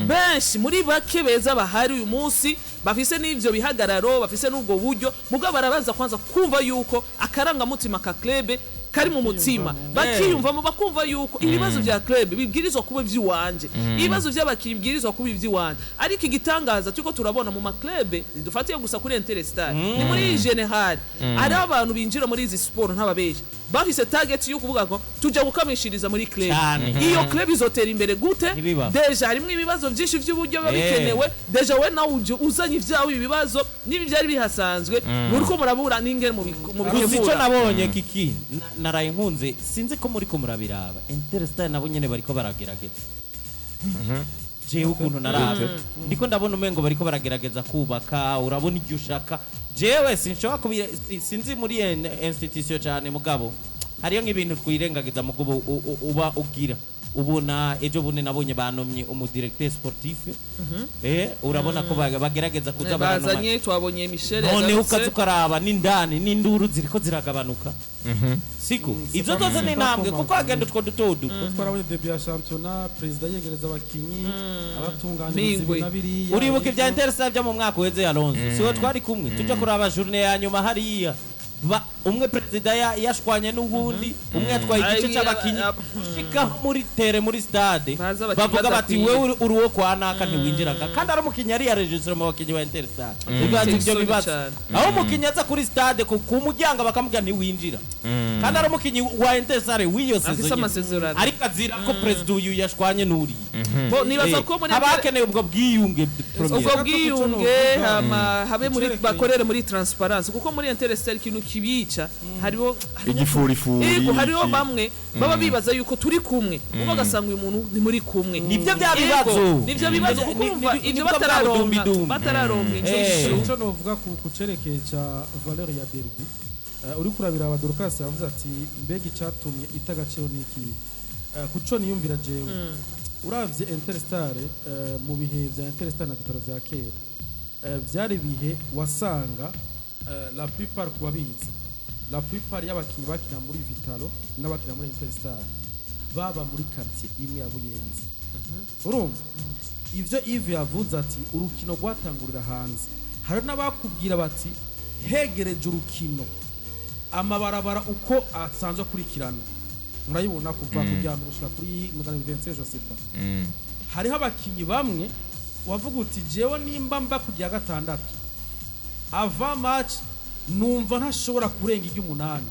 benshi muri bake beza bahari uyu munsi bafise n'ivyo bihagararo, bafise n'ubwo buryo, mugabo barabaza kwanza kumva yuko akarangamutima ka club kari mu mutima, bakiyumvamo, bakumva yuko ibibazo vya club bibwirizwa kuba ivy'iwanje, ibibazo vy'abakinyi bibwirizwa kuba ivy'iwanje. Ariko igitangaza turiko turabona mu ma club, ntidufatiye gusa kuri Interstar, ni muri general, hariho abantu binjira muri izi siporo ntababesha bafise target yo kuvuga ngo tuja gukamishiriza muri club. Cane. Iyo club izotera imbere gute? Ntibiba. Déjà harimwo ibibazo vyinshi vy'uburyo biba bikenewe. Déjà we nawe uje uzanye ivyawe, ibibazo n'ibi byari bihasanzwe, muriko murabura n'ingene Gusa icyo mubikemura. nabonye kiki naraye nkunze, sinzi ko muri ko murabiraba, Interstar nabo nyene bariko baragerageza. Jewe ukuntu narabe ndiko ndabona umengo bariko baragerageza kubaka, urabona iryo ushaka. Jewe sinshobora sinzi muri institution cyane, mugabo hariyo nk'ibintu twirengagiza, mugabo uba ugira ubona ejo bundi nabonye banomye umudirecteur sportif, urabona ko bagerageza kuza baranoma. Bazanye, twabonye Michel None yagarutse. ukaza ukaraba n'indani n'induru ziriko ziragabanuka, siko? Izo zose ni intambwe kuko hagenda utwo duto duto. Twarabonye début ya shampiyona perezida yegereza abakinyi, abatunganiriza Mingwe. ibi na biriya. Uribuka ibya Interstar byo mu mwaka uheze, Alonso? Siwe twari kumwe tuja kuraba journée ya nyuma hariya, umwe perezida yashwanye n'uwundi, umwe yatwaye igice Ai, c'abakinyi gushikaho muri tere muri stade Baza abakinyi bavuga bati badakwiye. wewe uri uwo kwa naka ntiwinjiraga, kandi ari umukinyi yari yaregistre mu bakinyi ba Interstar. Bibaza ivyo Isoni bibazo cane. aho umukinyi aza kuri stade ku muryango bakamubwira ntiwinjira, kandi ari umukinyi wa Interstar w'iyo Afise saison nyene. amasezerano. Ariko azira ko perezida uyu yashwanye n'uriya. Bo, nibaza ko muri Haba hakenewe ubwo bwiyunge ubwo premier. bwiyunge, hama habe muri Icerekeye. bakorere muri transparence, kuko muri Interstar ikintu kibica hariho Igifurifuri. Yego, hariho bamwe baba bibaza yuko turi kumwe, kuko ugasanga uyu muntu ni muri kumwe. Nibyo bya Yego, bibazo. nibyo bibazo kuko urumva ibyo nibwo bwa batararonka budumbidumbi. batararonka inyishu. Icyo novuga ku cerekeye cya valeur ya derby, uriko urabiraba, Dorcas yavuze ati mbega icatumye ita agaciro ni iki? Kuco niyumvira jewe, uravye Interstar, mu bihe vya Interstar na Vitalo vya kera. Vyari ibihe wasanga la plupart, ku babizi, la plupart y'abakinyi bakina muri Vitalo n'abakina muri Interstar baba muri quartier imwe ya Buyenzi. Urumva ivyo Yves yavuze ati urukino rwatangurira hanze, hari n'abakubwira bati hegereje urukino amabarabara uko asanzwe akurikirana, murayibona kuva ku rya mbere gushika kuri 225, je sais pas. Hariho abakinyi bamwe wavuga uti jewe nimba mba ku rya gatandatu, avant match numva ntashobora kurenga iry'umunani,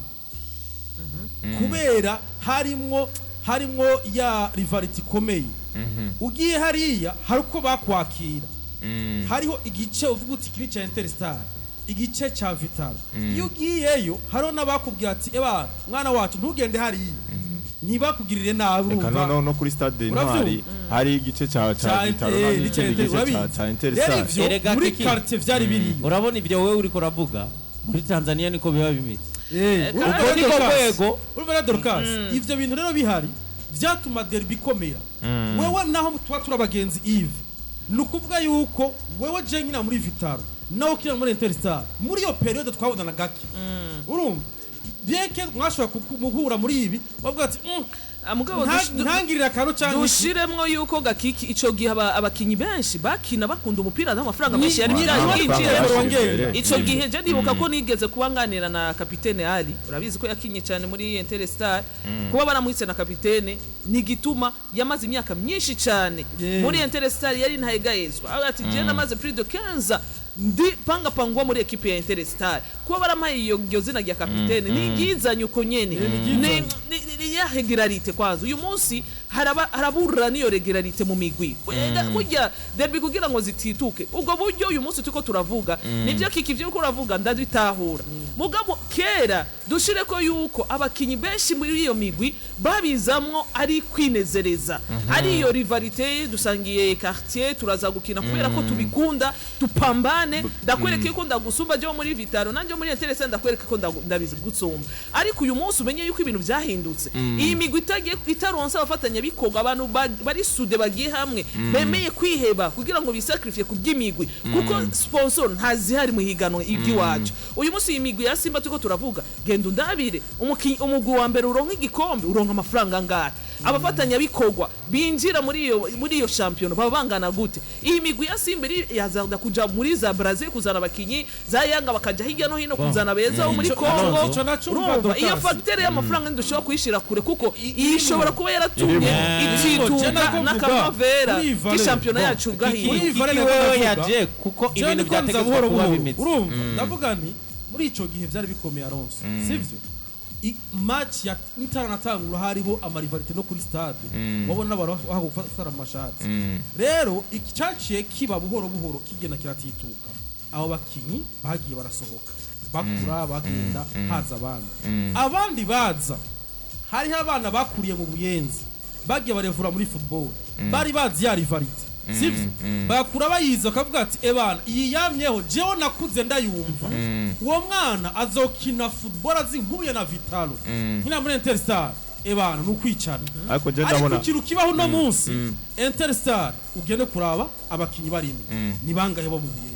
kubera harimwo ya rivalité ikomeye. Ugiye hariya hari uko bakwakira, hariho igice uvuga uti iki ni cya Interstar, igice cya Vitalo. Iyo ugiyeyo hariho n'abakubwira ati eba mwana wacu, ntugende hariya, ntibakugirire nabi. Reka Urumva? No kuri stade Uravyumva? Intwari hari igice ca Vitalo n'ikindi gice ca Rero Interstar. ivyo Erega muri Kiki. quartier vyari biriyo. Urabona ibyo wowe uriko uravuga, muri Tanzania niko biba bimeze. Urumva Ubwo niko Dorcas. rwego. Urumva rero Dorcas, ivyo bintu rero bihari vyatuma derby ikomera. Wewe naho tuba turi abagenzi, Yves, ni ukuvuga yuko wewe je nkina muri Vitalo nawe ukina muri Interstar, muri iyo période twabonana gake. Urumva, bien que mwashobora muhura muri ibi, bavuga ati Ah, mugabo ntangirira akantu canke iki." Dushiremwo yuko gakiki ico gihe abakinyi benshi bakina bakunda umupira, n'amafaranga menshi yari Amafaranga yinjiye. menshi. Ico gihe je ndibuka ko nigeze kuba nganira na kapitene Ali, urabizi ko yakinye cyane muri Interstar, kuba baramuhise na kapitene ni gituma yamaze imyaka myinshi cyane muri Interstar, yari ntayegayezwa. Aho ati je namaze plus de 15 ndi panga pangwa muri équipe ya Interstar, kuba barampaye iyo zina rya kapitene ni ryizanye uko nyene, ni ya régularité. Kwanza uyu munsi harabura n'iyo régularité mu migwi. Ega, burya derby kugira ngo zitituke ubwo buryo uyu munsi turiko turavuga, nivyo kiki ivyo uriko uravuga ndabitahura. Mugabo kera dushire ko yuko abakinyi benshi muri iyo migwi babizamwo ari kwinezereza, ari iyo rivalité, dusangiye quartier, turaza gukina kubera ko tubikunda, tupambane, ndakwereka yuko ndagusumba je muri Vitalo, nanje muri Interesse ndakwereka ko ndabizi gusumba. Ariko uyu munsi umenye yuko ibintu vyahindutse. Iyi migwi itagiye itaronse abafatanyabikorwa, abantu bari soudés, bagiye hamwe, bemeye kwiheba kugira ngo bisacrifie ku by'imigwi, kuko sponsor ntazihari mu higanwa iry'iwacu. Uyu munsi iyi migwi ya Simba turiko turavuga, genda undabire umugwi wa mbere uronka igikombe uronka amafaranga angahe, abafatanyabikorwa binjira muri iyo shampiyona baba bangana gute? Iyi migwi ya Simba iri yazaga kuja muri za Brazil kuzana abakinyi, za Yanga bakajya hirya no hino kuzana beza bo muri Congo. Ico naco urumva, Urumva iyo Dorcas. facteur y'amafaranga ntidushobora kuyishira kure, kuko iyi ishobora kuba yaratumye Je itituka nako mvuga, n'akanovera muri iyi valeur, k'ishampiyona bon, yacu gahiye. Muri iyi valeur Kiki nako wewe ndavuga, yaje kuko jewe ibintu niko nza byategetswe buhoro kuba buhoro. bimeze. Urumva, ndavuga nti muri ico gihe vyari bikomeye, Alonso, sivyo? Match ya itaranatangura hariho ama rivalité no kuri stade, wabona n'abantu bahagufatara amashati. Rero icaciye kiba buhoro buhoro kigenda kiratituka, abo bakinyi bagiye barasohoka, bakura, bagenda, haza abandi, abandi baza. Hariho abana bakuriye mu Buyenzi bagiye barevura muri football, bari bazi ya rivalité, sivyo? Bakura bayizi, bakavuga ati ebana iyi yamyeho, jewe nakuze ndayumva. Uwo mwana azokina football azi nkuye na Vitalo, nkina muri Interstar, ebana ni ukwicana. Ariko je Ariko ndabona ikintu kibaho uno munsi, Interstar ugende kuraba abakinyi barimo ni bangahe bo mu Buyenzi?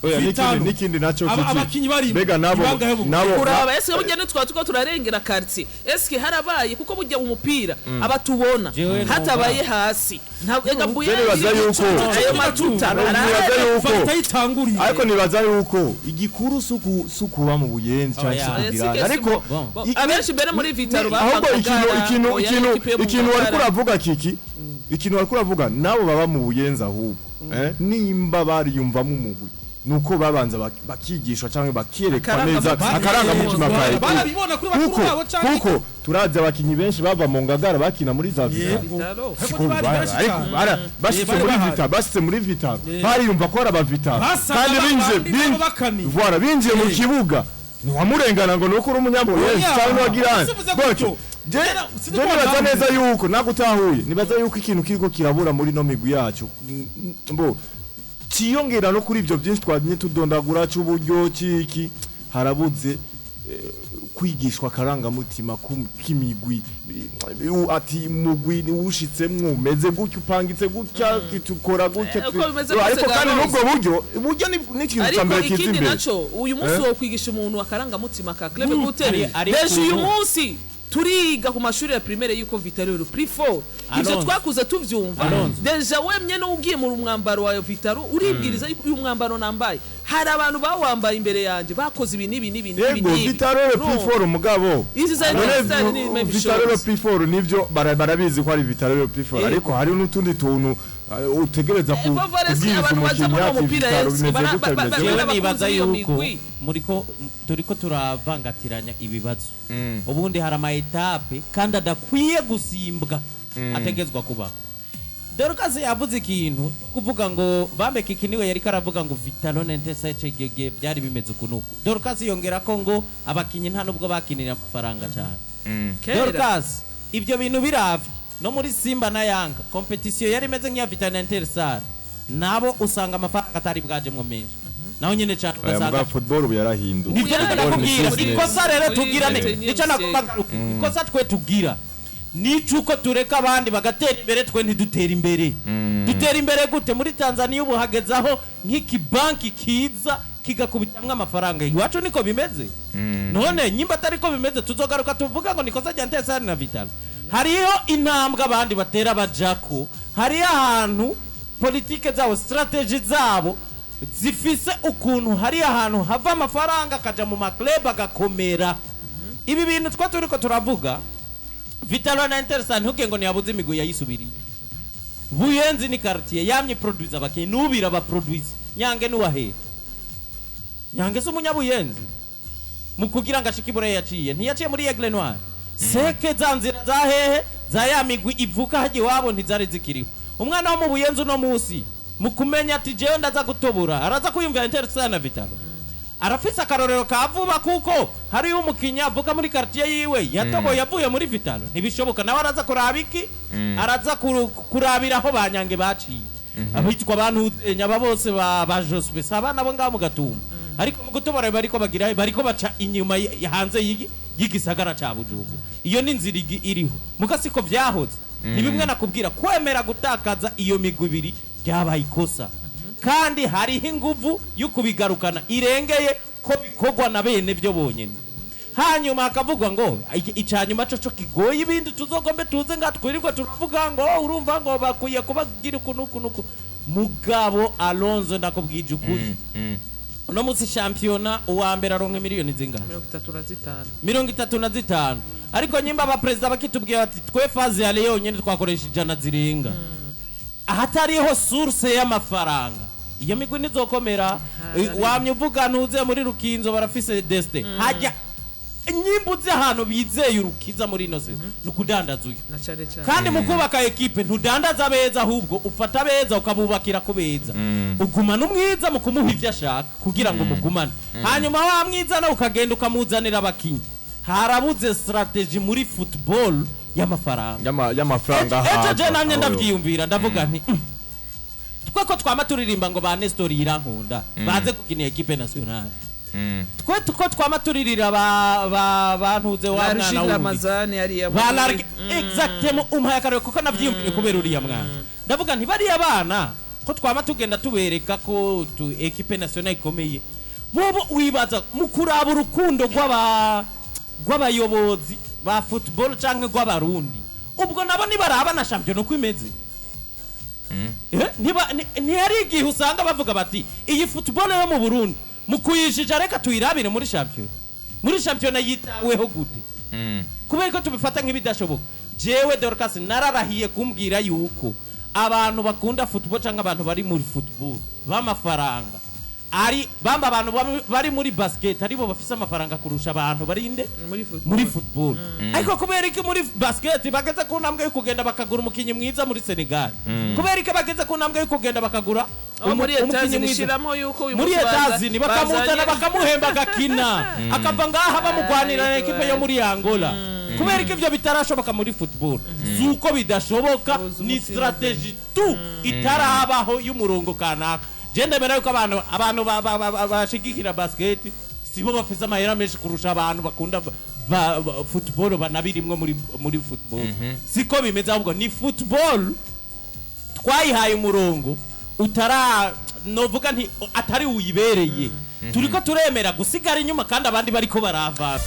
Oya, Vitalo. n'ikindi naco kiki Abakinyi barimo mbega nabo ni bangahe bo mu nabo Kuraba ese burya nitwa tuko turarengera quartier, eske harabaye, kuko burya umupira abatubona Jewe numva. hatabaye hasi ega buye Je nibaza yuko- ayo matuta Nibaza yuko Batayitanguriye. Ariko nibaza yuko igikuru sukuba mu Buyenzi cyangwa Oya. sukugira, ariko Bon. Abenshi mbere muri Vitalo ahubwo ikintu ikintu ikintu ikintu wariko uravuga. Uravuga kiki, ikintu wariko uravuga, nabo baba mu Buyenzi ahubwo nimba bariyumvamo umugwi nuko babanza bakigishwa cyangwa bakiyerekwa neza akarangamutima ka équipe. Barabibona kuri bakuru Kuko babo canke kuko turazi abakinyi benshi bava mu Ngagara bakina muri za Vitalo. Yego. Siko Ariko bari benshi ariko cane. bashitse Bari muri bahari. Vitalo, bashitse muri Vitalo bariyumva ko ari abavitalo Basaga kandi binjiye babandi nabo bakaniye. Voilà, binjiye mu kibuga ntiwamurengana ngo nuko uri umunyabuyenzi Oya, cyangwa uwagirane. sivuze gutyo. Je Sinzi je ko nibaza watahuye. neza yuko nagutahuye, nibaza yuko ikintu kiriko kirabura muri no migwi yacu, mbo ciyongera no kuri ivyo byinshi twagumye tudondagura c'uburyo ciki, harabuze. Kwigishwa akarangamutima k'imigwi, ati mugwi niwushitsemwo umeze gutya, upangitse gutya, tukora gutya. Uko bimeze kose Ariko kandi Garonze. n'ubwo buryo ni ikintu Ariko cya mbere kiza ikindi imbere. naco, uyu munsi wo kwigisha umuntu akarangamutima ka club gute? Ariko Deje uyu munsi turiga ku mashuri ya primaire yuko Vital'O le plus fort, ivyo Alonso. twakuze tuvyumva. Alonso. Déjà wemye n'ugiye mu mwambaro wa Vital'O, uribwiriza yuko uyu mwambaro nambaye hari abantu bawambaye imbere yanjye bakoze ibi n'ibi n'ibi n'ibi Yego. n'ibi. Vital'O le plus Urumva? fort, mugabo Izi za None Interstar ni maybe Vital'O le shows. plus fort nivyo, barabizi ko ari Vital'O le plus fort, Yego. ariko hari n'utundi tuntu utegereza Favoresi, kubwiriza abantu baza umukinnyi muri uwo ati mupira, Vital'O yes, bimeze gutya, bimeze Jewe gutya. abakunzi nibaza b'iyo yuko migwi. muriko turiko turavangatiranya ibibazo. Ubundi hari ama étapes kandi adakwiye gusimbwa, ategezwa kubaho. Dorcas yavuze ikintu kuvuga ngo bambeke iki, niwe yariko aravuga ngo Vital'O n'Inter byari bimeze uku nuku. Dorcas yongera ko ngo abakinyi nta nubwo bakinira amafaranga cyane. Kera. Dorcas, ibyo bintu biravye no muri Simba na Yanga, compétition yari imeze nk'iya Vital'O na Interstar, nabo usanga amafaranga atari bwajemwo menshi naho nyene cyane, Oya, ugasanga mugabo football ubu yarahindutse. Nibyo Ubu Football ni ndakubwira. business. Ikosa rero Muri tugira muri nico nagomba ngaruka. Ikosa twe tugira nico uko tureka abandi bagatera imbere, twe ntidutera imbere. Dutera imbere gute? Muri Tanzania ubu hagezaho nk'ikibanki kiza kigakubitamwo amafaranga. Iwacu niko bimeze? None nyimba atari ko bimeze, tuzogaruka tuvuga ngo nikosa rya Ntesari na Vital'O. Hariho intambwe abandi batera bajako, hariho ahantu politike zabo, stratégies zabo zifise ukuntu, hari ahantu hava amafaranga akaja mu ma clubs agakomera. Ibi bintu twa turiko turavuga, Vital'O na Interstar, ntuge ngo ntiyabuze imigwi yayisubiriye. Buyenzi ni quartier yamye produce abakinyi, nubira aba produce. Nyange nuwahe? Nyange si umunyabuyenzi? Mu kugira ngo ashike ibure yaciye, ntiyaciye muri Aigle Noir? Seke za nzira za hehe za ya migwi ivuka hajya iwabo ntizari zikiriho. Umwana wo mu Buyenzi uno munsi mu kumenya ati jewe ndaza gutobura, araza kwiyumvira Interstar na Vital'O, arafise akarorero ka vuba, kuko hariyo umukinnyi avuka muri quartier yiwe yatoboye avuye muri Vital'O. Ntibishoboka, nawe araza kuraba iki? Araza kurabira aho banyange baciye, abitwa bantu nyaba bose ba Jospe, si abana bo ngaho mu Gatumba, ariko mu gutobora bariko bagira bariko baca inyuma hanze y'igisagara ca Bujumbura. Iyo ni inzira iriho muga siko vyahoze. Ni bimwe nakubwira, kwemera gutakaza iyo migwi ibiri ryabaye ikosa, kandi hariho inguvu yo kubigarukana irengeye ko bikorwa na bene byo bonyene. Hanyuma hakavugwa ngo icanyuma co kigoye ibindi, tuzogombe tuze nga twirirwe turavuga ngo urumva ngo bakwiye kubagira uku nuku nuku. Mugabo Alonzo, ndakubwije ukuri, uno munsi shampiyona uwa mbere aronka miliyoni zingana? 35. 35. Ariko nyimba abaperezida bakitubwira bati twe phase yale yonyene twakoresha 100 zirenga, ahatariho source y'amafaranga iyo migwi ntizokomera. Wamye uvuga ntuze muri Rukinzo barafise destin hajya. Nyimba uzi ahantu bizeye urukiza muri ino saison ni ukudandaza uyu. Na cane cane. Kandi mu kubaka ekipe ntudandaza abeza, ahubwo ufata abeza ukabubakira ku beza, ugumana umwiza mu kumuha ibyo ashaka kugira ngo mugumane. Hanyuma wa mwiza nawe ukagenda ukamuzanira abakinyi. Harabuze stratégie muri football y'amafaranga. Y'amafaranga Ejo je ahabwa. namye Aho. ndavyiyumvira, ndavuga nti twe ko twama turirimba ngo ba Nestor Irankunda baze gukina équipe nationale, twe ko twama turirira ba bantuze wa mwana Rashid wundi Ramazani hariya ba muri- large exactement, umpaye akarere kuko navyiyumvire kubera uriya mwana. Ndavuga nti bariya bana ko twama tugenda tubereka ko tu équipe nationale ikomeye, bobo wibaza mu kuraba urukundo rw'abayobozi ba football canke rw'abarundi, ubwo nabo nibaraba na shampiyona uko imeze. Ntihari igihe usanga bavuga bati iyi football yo mu Burundi mu kuyishija reka tuyirabire muri shampiyona. Muri shampiyona yitaweho gute? Kubera ko tubifata nk'ibidashoboka. Jewe Dorcas nararahiye kumbwira yuko abantu bakunda football cyangwa abantu bari muri football b'amafaranga ari bamba abantu bari muri basket aribo bafise amafaranga kurusha abantu bari inde? Muri football. Muri football. Ariko kubera iki muri basket bageze ku ntambwe yo kugenda bakagura umukinnyi mwiza muri Senegal? Kubera iki bageze ku ntambwe yo kugenda bakagura Aho muri umukinyi Etazini mwiza? shiramo yuko uyu Muri munsi Etazini bakamuzana, bakamuhemba agakina, akava ngaha bamugwanira na ekipe yo muri Angola. Kubera ko ivyo bitarashoboka muri football? Si uko bidashoboka, Uzi ni umutima. stratégie tu itarabaho y'umurongo kanaka. Je ndemera yuko abantu bashigikira basket Sibo bafise amahera menshi kurusha abantu bakunda football banabirimwo muri football. Siko bimeze, ahubwo ni football twayihaye umurongo utara, novuga nti atari uyibereye. Turiko turemera gusigara inyuma kandi abandi bariko baravana.